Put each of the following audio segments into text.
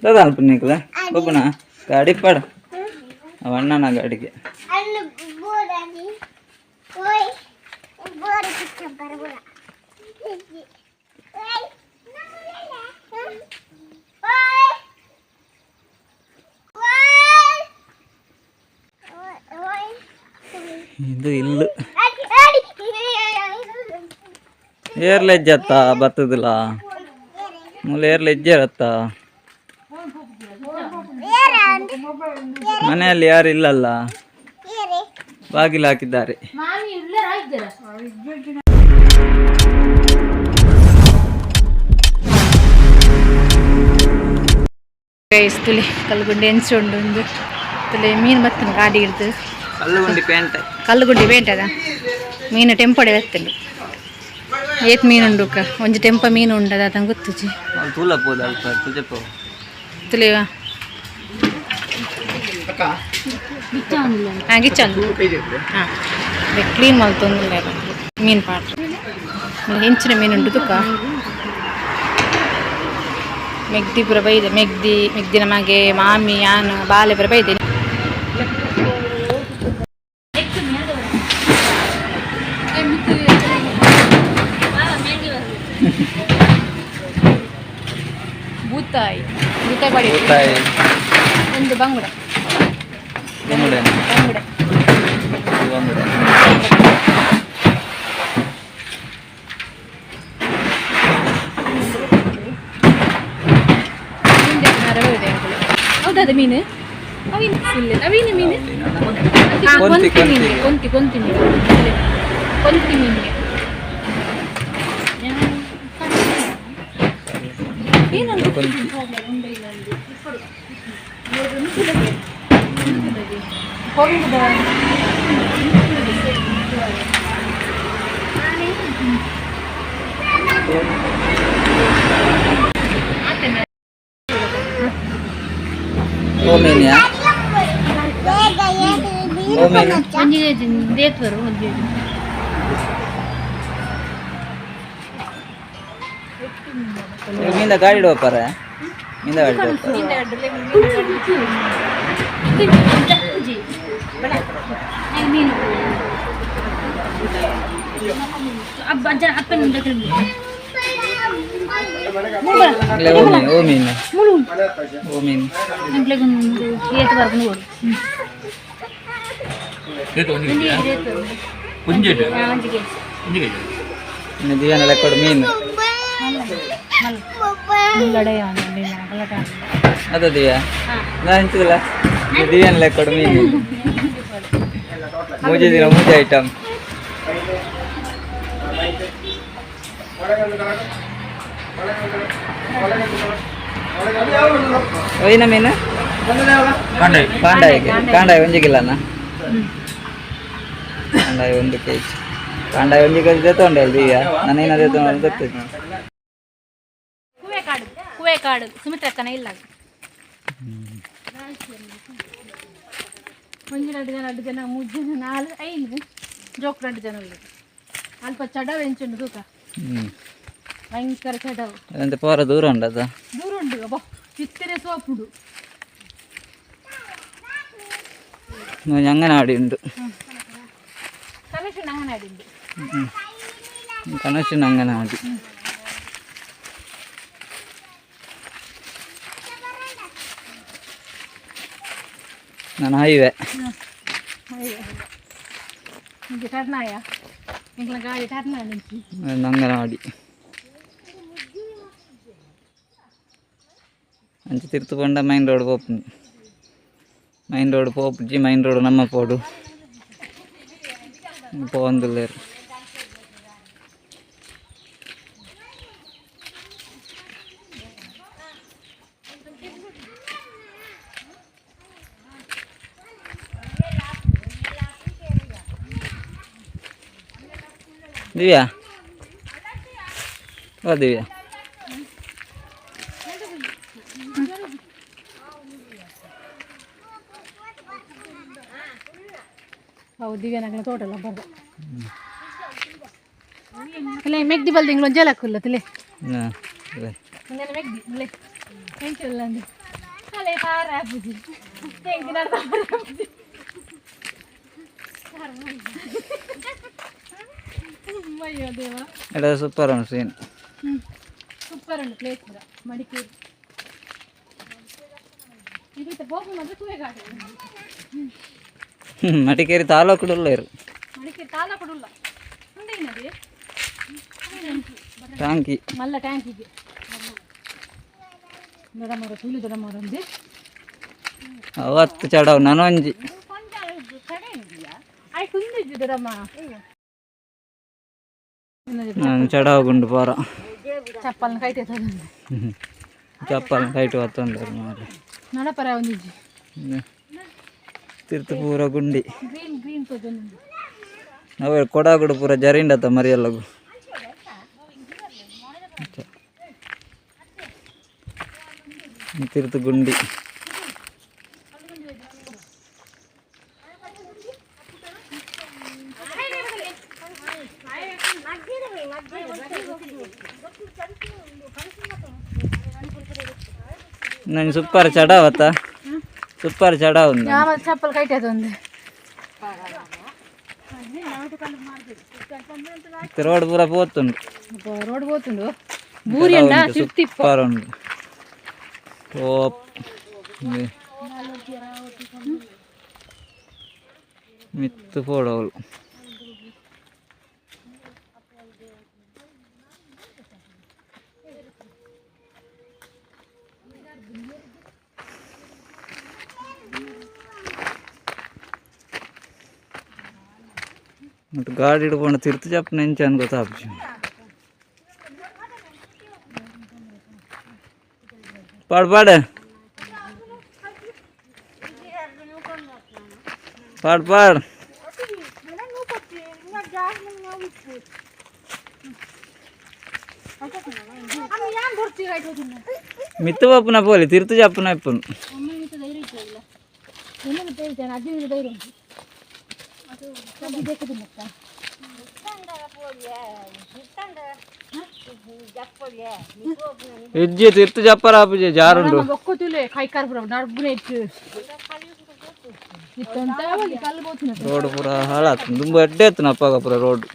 ದಾದ ಅಲ್ಪ ಬೊಬ್ಬನ ಗಾಡಿ ಪಡ ಅಣ್ಣನ ಗಾಡಿಗೆ. ಇದು ಇಲ್ಲು ಏರ್ಲೆಜ್ಜತ್ತ ಬತ್ತದಿಲ್ಲ ಮೂಲ ಏರ್ಲೆಜ್ಜರತ್ತ. ಮನೆಯಲ್ಲಿ ಯಾರು ಇಲ್ಲಲ್ಲ, ಬಾಗಿಲು ಹಾಕಿದ್ದಾರೆ. ಗೈಸ್, ತುಲಿ ಕಲ್ಲುಗುಂಡಿ ಎಂಚುಂಡು ಉಂದು. ತುಲೆ ಮೀನು ಬತ್ತನ ಗಾಡಿ ಹಿಡ್ದು. ಕಲ್ಲುಗುಂಡಿ ಪೇಂಟೆ. ಕಲ್ಲುಗುಂಡಿ ಪೇಂಟದ ಮೀನು ಟೆಂಪೊಡೆ ಬತ್ತುಂಡು. ಏತ್ ಮೀನು ಉಂಡು? ಒಂಜಿ ಟೆಂಪ ಮೀನು ಉಂಡದ ಅದಂಗೆ ಗೊತ್ತುಜಿ. ತೂಲ ಪೋದು ಅಲ್ಪ ತುಜಪ್ಪ. ತುಲೆ ಹಾಂ ಗಿಚ್ಚಂದು ಹಾಂ ಕ್ಲೀನ್ ಮಲ್ತೊಂದುಲ್ಲೆರ್ ಮೀನು ಪಾಡ್ರೆ. ಹೆಂಚಿನ ಮೀನು ಉಂಡು ತುಕ್ಕ. ಮೆಗ್ದಿ ಪೂರ ಬೈದೆ. ಮೆಗ್ದಿ, ಮೆಗ್ದಿನ ಮಗೆ, ಮಾಮಿ, ಯಾನ್, ಬಾಲೆ ಪೂರ ಬೈದೆ. ಬೂತಾಯಿ, ಬೂತಾಯಿ ಬಡಿ. ಬೂತಾಯಿ. ಒಂದು ಬಂಗುಡೆ. ಬಂಗುಡೆ. ಬಂಗುಡೆ. ಬಂಗುಡೆ. ಹೌದಾ? ಮೀನು ಅವಿನ ಇಲ್ಲ, ಅವಿನ ಮೀನು. ಹಾ, ಕೊಂತಿ. ಕೊಂತಿ ಮೀನು. ಕೊಂತಿ. ಕೊಂತಿ, ಕೊಂತಿ ಮೀನು, ಕೊಂತಿ ಮೀನಿಗೆ ಏನಂತ? ಕೊಂತಿ. ಓ ಮೀನಿಯಾ? ಓ ಮೀನು? ಒಂಜಿ ದೇತ್ವರು ಒಂಜಿ. ಮೀಂದ ಗಾಡಿ ಹೋಗ್ಪಾರ, ಮೀಂದ ಗಾಡಿ ಹೋಗ್ಪಾರ. ಮೀನು ಅಪ್ಪನ. ಇಲ್ಲ, ಓ ಮೀನು, ಓ ಮೀನು, ಓ ಮೀನು. ಏತ್ ಬರ್ಕೊಂಡು ಕೊಡು. ಒಂಜಿ. ಒಂಜಿ ಕೆಜಿ. ಇನ್ನು ದಿವ್ಯಾನ ಲೆಕ್ಕಡು ಮೀನು. ಅದ ದಿವ್ಯಾ, ನಾ ಎಂತದಿಲ್ಲ, ದಿವ್ಯಾನ ಲೆಕ್ಕಡು ಮೀನು. ಮೂಜಿ ದಿನ ಮೂಜಿ ಐಟಮ್. ಒಯ್ಯಿನ ಮೀನು? ಕಾಂಡಾಯಿಗೆ, ಕಾಂಡಾಯಿ ಒಂಜಿ ಕಿಲೋನ? ಕಾಂಡಾಯಿ 1 ಕೆಜಿ. ಕಾಂಡಾಯಿ 1 ಕೆಜಿ ತೊಗೊಂಡೆ ದಿವ್ಯಾ. ನಾನೇನಾದ್ರು ತೊಗೊಂಡು ಗೊತ್ತಿತ್ತು. ಕುವೆ ಕಾಡು, ಕುವೆ ಕಾಡು ಸುಮಿತ್ರಕ್ಕನ ಇಲ್ಲ. ಒಂಜಿ, ಎರಡು ಜನ, ಎರಡು ಜನ, ಮೂರು ಜನ, ನಾಲ್ಕು, ಐದು ಜೋಕ್, ಎರಡು ಜನ ಉಳ್ಳದು. ಅಲ್ಪ ಚಡವ್ ಎಂಚುಂಡು ತೂಕ. ಭಯಂಕರ ಚಡವು. ಅದಂತೆ ಪೋರ ದೂರ ಉಂಡದ. ದೂರ ಉಂಡು. ಅಬ್ಬಾ, ಚಿತ್ತರೆ ಸೋಪುಡು. ಅಂಗನವಾಡಿ ಉಂಟು. ಕಲೆಕ್ಷನ್ ಅಂಗನವಾಡಿ ಉಂಡು. ಕನಸಿನ ಅಂಗನವಾಡಿ. ನಾನು ಹೈವೇ. ಇಂಚ ಟರ್ನಾಯ ಎಂಕ್ಲ ಗಾಡಿ ಟರ್ನಾಯ ನಿಂಚಿ. ಅಂಗನವಾಡಿ ಅಂಚೆ ತಿರ್ತು ಪಂಡ ಮೈನ್ ರೋಡ್ ಪೋಪು. ಮೈನ್ ರೋಡ್ ಪೋಪುಜಿ, ಮೈನ್ ರೋಡ್ ನಮ್ಮ ಪೋಡು ಪೋವೊಂದುಲ್ಲೆರ್. ದಿವ್ಯಾ, ಓ ದಿವ್ಯಾ. ಹೌದು, ದಿವ್ಯನಗಲ ತೋಟಲ್ಲ ಬರ್ದ. ಇಲ್ಲ, ಮೆಗ್ದಿ ಬಲ್ದಿಂಗ್ಳು ಒಂಜೆಲಕ್ಕುಲ್ಲ ತಿಲೆ. ಹಾಂ. ಒಂದೆಲ್ಲ ಮೆಗ್ದಿ ಇಲ್ಲೇ ಎಂಚಿಲ್ಲ ಅಂದು. ಕಾಲೇ ಪಾರ ಆಪುಜಿ ಎಂಕ್ ನಡ್ದ ಆಪುಜಿ. ಅಯ್ಯೋ ದೇವ. ಎಡ ಸೂಪರ್ ಉಂಡು ಸೀನ್. ಸೂಪರ್ ಉಂಡು ಪ್ಲೇಸ್ ಪೂರ ಮಡಿಕೇರಿ. ಇದು ಪೋಪು ಮಾತ್ರ ತೂವೆ ಗಾಡಿ. ಮಡಿಕೇರಿ ತಾಲೂಕು ಉಲ್ಲೇರು. ಮಡಿಕೇರಿ ತಾಲೂಕು ಉಲ್ಲ ಉಂಡೇನದು. ಟಾಂಕಿ. ಮಲ್ಲ ಟ್ಯಾಂಕಿಗೆ ದೊಡ್ಡ ಮರ ತುಳು ದೊಡ್ಡ ಮರ ఉంది. ಅವತ್ತು ಚಡವು ನನೊಂಜಿ. ಆಯ್ತು ಉಂದಿಜ್ಜಿ ದೊಡ್ಡಮ್ಮ. ನಾನು ಚಡವು ಗುಂಡು ಪೋರ. ಚಪ್ಪಲ್ನ ಕೈತೆ. ಚಪ್ಪಲ್ ಕೈಟು ಹತ್ತೊಂದು ಮಾರೆ. ನಡಪರ ಒಂದಿಜ್ಜಿ. ತಿರ್ತು ಪೂರ ಗುಂಡಿ. ಗ್ರೀನ್ ಗ್ರೀನ್ ತೋಜೊಂದುಂಡು. ಅವೆ ಕೊಡಗುಡು ಪೂರ ಜರಿಂಡತ್ತ ಮರಿಯಲ್ಲಗು. ತಿರ್ತು ಗುಂಡಿ. ನಾನು ಸೂಪರ್ ಚಡಾವತ್ತ, ಸೂಪರ್ ಚಡಾವ್ ಉಂದು. ಯಾವ ಚಪ್ಪಲ್ ಕೈಟೆ ಅದೊಂದು. ರೋಡ್ ಪೂರ ಪೋತುಂಡು. ರೋಡ್ ಪೋತುಂಡು ಬೂರಿ ಅಂಡ ತಿರ್ತಿಪ್ಪ. ಸೂಪರ್ ಉಂಡು ಟಾಪ್. ಮಿತ್ತು ಪೋಡವಳು. ಮತ್ತು ಗಾಡಿ ಹಿಡ್ಕೊಂಡು ತಿರ್ತು ಚಪ್ಪನ ಎಂಚ ಅಂದ್ ಗೊತ್ತಾಪುಜಿ. ಪಾಡು ಪಾಡು ಪಾಡು ಪಾಡು. ಮಿತ್ತು ಪಪ್ಪುನ ಪೋಲಿ ತಿರ್ತು ಚಪ್ಪನ ಇಪ್ಪುನು. ಧೈರ್ಯ ಇಲ್ಲ, ಧೈರ್ಯ ಅಜ್ಜಿ ಧೈರ್ಯ ಉಂಟು. ಅದು ಬೇಕದು ಮತ್ತೆ. ಇಜ್ಜಿ ತಿರ್ತು ಚಪ್ಪರ ಆಪುಜಿ, ಜಾರುಂಡು. ಬೊಕ್ಕ ತುಲೆ ಕೈಕಾರ್ ಪೂರ ನಡ್ಬುನೆ ಇತ್ತು ಇತ್ತಂತ ಕಲ್ಲು ಬೋತಿನ. ರೋಡ್ ಪೂರ ಹಾಳಾತು, ತುಂಬ ಎಡ್ಡೆ ಇತ್ತು ಅಪ್ಪಾಗ ಪೂರ ರೋಡ್.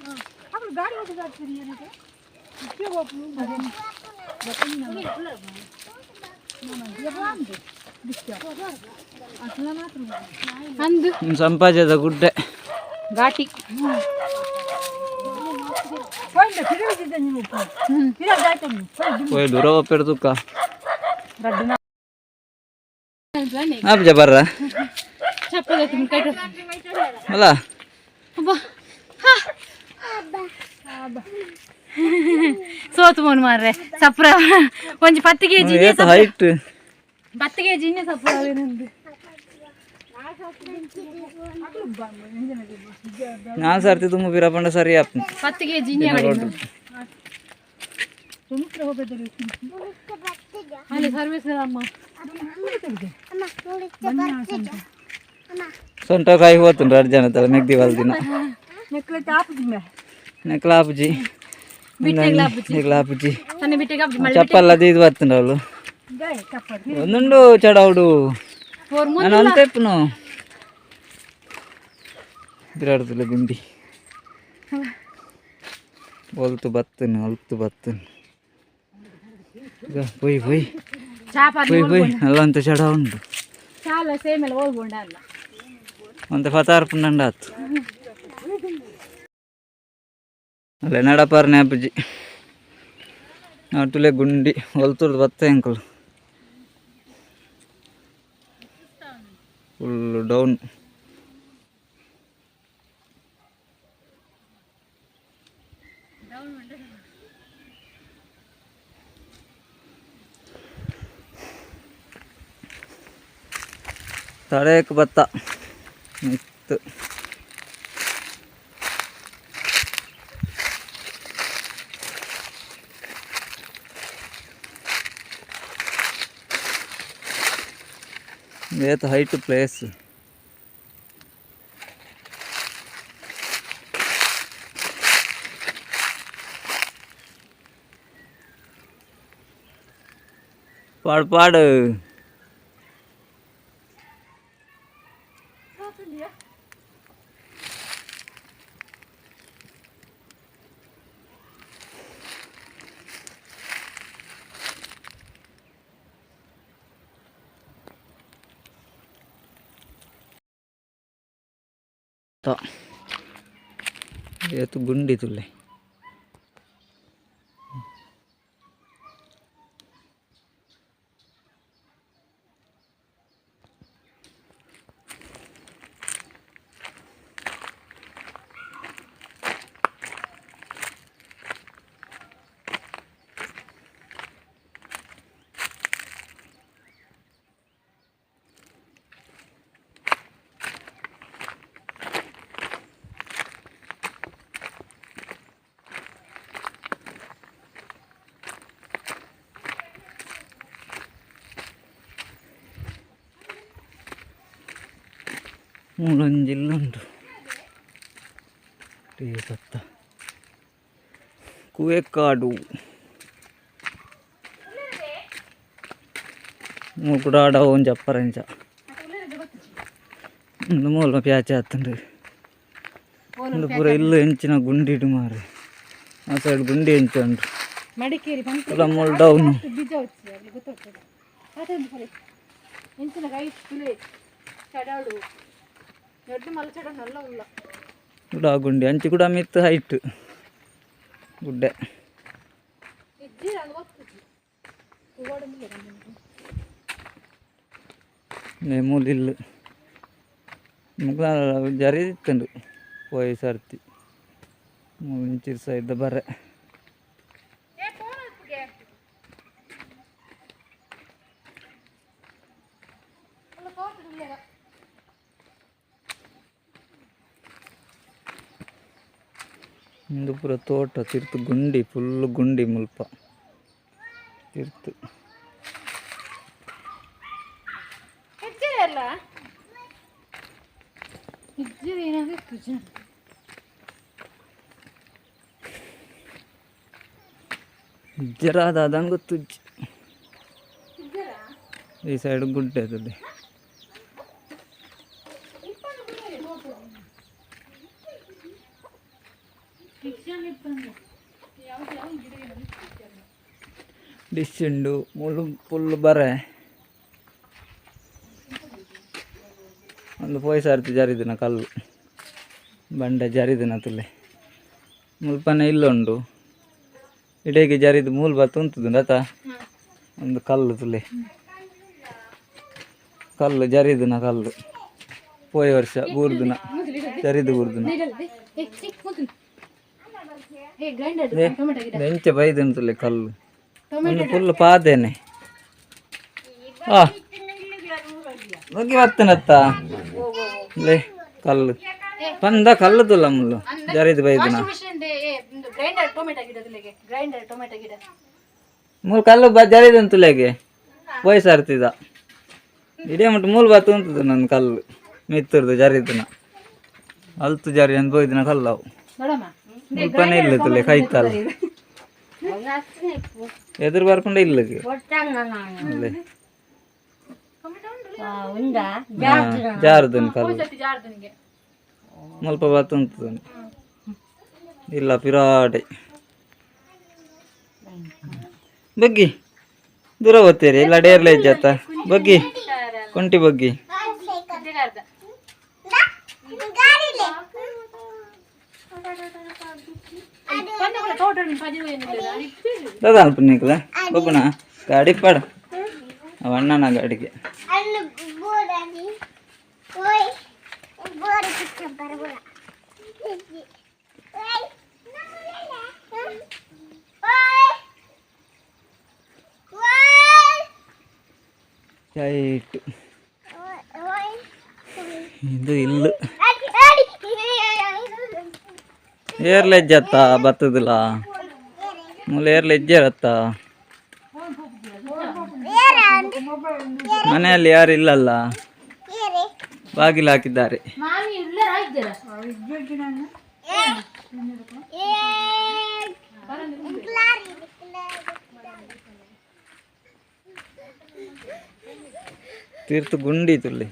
ಅಂದು. ಸಂಪಾಜದ ಗುಡ್ಡೆ. ಘಾಟಿ. ಪೋಯ್ ದೂರ ಪೆಡ್ದುಕ್ಕ ಆಪುಜ ಬರ್ರ. ಚಪ್ಪಲ್ ಕೈ. ಅಲ್ಲ. ಅಬ್ಬಾ ಸೋತು ಮೋನ್ ಮಾರ್ರೆ ಸಪ್ರ ಒಂಜಿ 10 ಕೆಜಿ. ಏತ್ ಹೈಟ್. 10 ಕೆಜಿ ಇನ್ನೇ ಸಪ್ರ ನಂದು. ನಾನು ಸರ್ತಿ ತುಂಬ ಪಿರಪಂಡ ಸರಿ ಆಪ್ನು. 10 ಕೆಜಿ ಇನ್ನೇ. ರೋಡ್. ಅಲ್ಲಿ ಸರ್ವಿಸ್ ಅಮ್ಮ. ಸೊಂಟ ಕಾಯಿ ಹೋತುಂಡು ರಡ್ಡು ಜನ ತಲ ಮೆಗ್ದಿ ದಿನ ನೆಕ್ಲ ಆಪುಜಿ. ನೆಕ್ಲ ಆಪುಜಿ. ತನ್ನ ಬಿಟ್ಟೆಗೆ ಆಪುಜಿ. ಚಪ್ಪಲ್ ಅದು ಇದು ಬರ್ತುಂಡು ಅವಳು ಒಂದುಂಡು ಚಡೌಡು. ಫೋರ್. ನಾನು ಅಂತ ಇಪ್ಪನು ಬಿರಾಡ್ತಿಲ್ಲ ಗುಂಡಿ. ಒಲ್ತು ಬತ್ತನು, ಒಲ್ತು ಬತ್ತನು. ಈಗ ಪೊಯ್ ಪೊಯ್. ಚಾಪ. ಪೊಯ್ ಪೊಯ್, ಅಲ್ಲಂತ ಚಡ ಉಂಟು. ಚಾಲ ಸೇಮ್ ಎಲ್ಲ ಹೋಗ್ಬೋಂಡ ಅಲ್ಲ. ಒಂತೆ ಫತಾರ್ ಪುಂಡಂಡ ಆತು. ಅಲ್ಲ ನಡಪಾರನೆ ಅಪ್ಪುಜಿ ಅಟುಲೆ ಗುಂಡಿ ಒಲ್ತುರ್ದು ಬತ್ತೆ ಅಂಕಲ್. Full down. ತಡೆಯಕ್ಕೆ ಬತ್ತ ಮಿತ್ತು. ಏತ್ ಹೈಟ್ ಪ್ಲೇಸ್. ಪಾಡು ಪಾಡು. ಏತು ಗುಂಡಿ ತುಲ್ಲೆ. ಮೂಲೊಂಜಿ ಇಲ್ಲುಂಡು ಸತ್ತ ಕುವೆಕಾಡು ಮೂಕುಡಾಡ ಒಂಜಿ ಅಪ್ಪರಂಚ ಉಂದು ಮೂಲ ಪ್ಯಾಚೆ ಆತುಂಡು. ಉಂದು ಪೂರ ಇಲ್ಲು ಎಂಚಿನ ಗುಂಡಿಡು ಮಾರೆ. ಆ ಸೈಡ್ ಗುಂಡಿ ಎಂಚ ಉಂಡು. ಮಡಿಕೇರಿ. ಪೂರ ಮೂಲು ಡೌನ್. ಬೀಜ వచ్చి ಅಲ್ಲಿ ಗೊತ್ತಾಗ್ತದೆ. ಅದೊಂದು ಪರಿ ಎಂಚಿನ ಕೈ ತುಲೆ ಚಡಾಡು ದೊಡ್ಡ ಮಲ್ಲ ಚಡ ನಲ್ಲ ಉಲ್ಲ. ಕೂಡ ಗುಂಡಿ ಅಂಚಿ ಕೂಡ ಮಿತ್ತು ಹೈಟ್ ಗುಡ್ಡೆ. ಇಜ್ಜಿ ಅದು ಗೊತ್ತಿಜ್ಜಿ. ಮೂಲು ಇಲ್ಲು ಮುಗ್ಲ ಜರಿ ಇತ್ತುಂಡು ಪೋಯಿ ಸರ್ತಿ ಇಂಚಿರ್ ಸೈಡ್ ಬರೆ. ಉಂದು ಪೂರ ತೋಟ ತಿರ್ತು ಗುಂಡಿ ಫುಲ್ ಗುಂಡಿ ಮುಲ್ಪ ತಿರ್ತು. ಹೆಚ್ಚಿದೆ ಅಲ್ಲ ಇಜ್ಜಿದೆ ಏನಾದ್ರು ತುಜ. ಜರಾದ ಅದಂಗೆ ಗೊತ್ತುಜ್ಜಿ. ಈ ಸೈಡ್ ಗುಡ್ಡೆ ತುಲೆ. ಡಿಶ್ ಉಂಡು ಮುಳ್ಳು ಫುಲ್ ಬರೆ. ಒಂದು ಪೋಯಿ ಸರ್ತಿ ಜರಿದಿನ ಕಲ್ಲು ಬಂಡೆ ಜರಿದಿನ ತುಲೆ. ಮುಲ್ಪನೆ ಇಲ್ಲುಂಡು ಇಡೀ ಜರಿದು ಮೂಲು ಬತ್ತು ಉಂತುದುಂಡು ಅತ ಒಂದು ಕಲ್ಲು ತುಲೆ. ಕಲ್ಲು ಜರಿದಿನ ಕಲ್ಲು ಪೋಯಿ ವರ್ಷ ಬೂರ್ದುನ ಜರಿದು ಬೂರ್ದುನ. ಗ್ರೈಂಡರ್ ಟೊಮೆಟೊ ಗಿಡ. ಎಂಚ ಬೈದುಂಡು ತುಲೆ ಕಲ್ಲು ಒಂದು ಫುಲ್ ಪಾದೇನೆ. ಆ ಬಗ್ಗೆ ಬರ್ತನತ್ತ ಲೇ ಕಲ್ಲು ಪಂದ ಕಲ್ಲು ತುಲ್ಲ ಮುಲ್ಲು ಜರಿದು ಬೈದಿನ. ಮಿಷನ್ ಗ್ರೈಂಡರ್ ಟೊಮೆಟೊ ಗಿಡ ತುಲೆಗೆ ಗ್ರೈಂಡರ್ ಟೊಮೆಟೊ ಗಿಡ. ಮೂಲು ಕಲ್ಲು ಬ ಜರಿದು ತುಲೆಗೆ ಪೋಯಿ ಸರ್ತಿದ ಇಡೀ ಮುಟ್ಟು ಮೂಲು ಬತ್ತು ಉಂಟು ನನ್ನ ಕಲ್ಲು ಮಿತ್ತುರ್ದು ಜರಿದಿನ ಅಲ್ತು ಜರಿ ಅಂತ ಪೋಯ್ದಿನ ಕಲ್ಲು ಅವು. ನೋಡಮ್ಮ. ಮುಲ್ಪನೆ ಇಲ್ಲ ತುಲೆ ಕೈತಲ್ಲ ಎದುರು ಬರ್ಕೊಂಡೆ ಇಲ್ಲಗೆ ಅಲ್ಲೇ ಜಾರದನ್ ಕಲ್ಲು. ಸತಿ ಜಾರ್ದನಿಗೆ. ಮುಲ್ಪ ಬತ್ತು ಉಂಟು ಇಲ್ಲ ಪಿರಾಡೆ ಬಗ್ಗಿ ದೂರ ಹೋಗ್ತೀರಿ ಇಲ್ಲ ಡೇರ್ಲೆ ಇಜ್ಜತ್ತ ಬಗ್ಗಿ ಕೊಂಟಿ ಬಗ್ಗಿ. ತೋಟ ಪಜಿ. ದಾದ ಅಲ್ಪ ನಿಕ್ಲ ಬಬ್ಬುನ ಗಾಡಿ ಪಡ ಅವ ಅಣ್ಣನ ಗಾಡಿಗೆ. ಟೈಟ್ ಇದು ಇಲ್ಲು ಏರ್ಲೆಜ್ಜತ್ತ ಬತ್ತದಿಲ್ಲ ಮೂಲ ಏರ್ಲೆಜ್ಜರತ್ತ. ಮನೆಯಲ್ಲಿ ಯಾರು ಇಲ್ಲಲ್ಲ, ಬಾಗಿಲು ಹಾಕಿದ್ದಾರೆ. ಮಾಮಿ ಇಲ್ಲ ಇದ್ದೀರಾ? ತೀರ್ಥ ಗುಂಡಿ ತುಲ್ಲಿ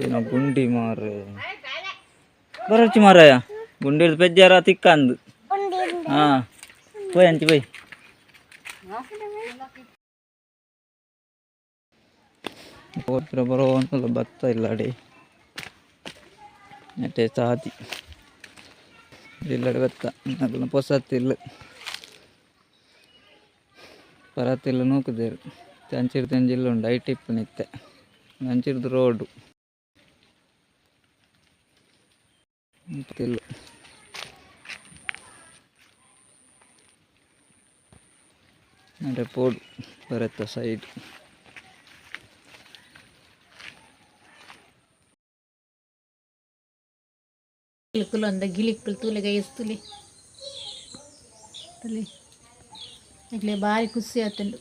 ಏನೋ ಗುಂಡಿ ಮಾರ್ರೆ ಬರಚ್ಚಿ ಮಾರಾಯ ಗುಂಡಿ ಹಿಡ್ದು ಪೆಜ್ಜಾರ ತಿಕ್ಕಂದು. ಹಾಂ ಪೋಯ್ ಅಂಚಿ ಪೋಯ್ ಹೋತ್ರ ಬರೋ ಅಂತಲ್ಲ ಭತ್ತ ಇಲ್ಲ ಅಡಿ. ನೆಟೆ ಸಾದಿ ಇಲ್ಲಡ್ ಬತ್ತ ಅಕಲ್ನ ಪೊಸತ್ ಇಲ್ಲ್ ಪರತಿಲ್ಲ್ ನೂಕುದೆರ್ ಅಂಚಿರ್ದ್ ಒಂಜಿ ಇಲ್ಲ್ ಉಂಡು ಐಟ್ ಇಪ್ಪುನು ಇತ್ತೆ ಅಂಚಿರ್ದ್ ರೋಡ್ ಇಲ್ಲ್ ಅಡೆ ಪೋಡು ಬರತ್ತ ಸೈಡ್. ಗಿಲಿಕುಲು ಅಂದ ಗಿಲಿಕುಲು ತೂಲೆ ಗೈಸ್ ತೂಲೆ. ತೂಲೆ. ನಿಕ್ಲೆ ಬಾರಿ ಖುಷಿ ಆತುಂಡು.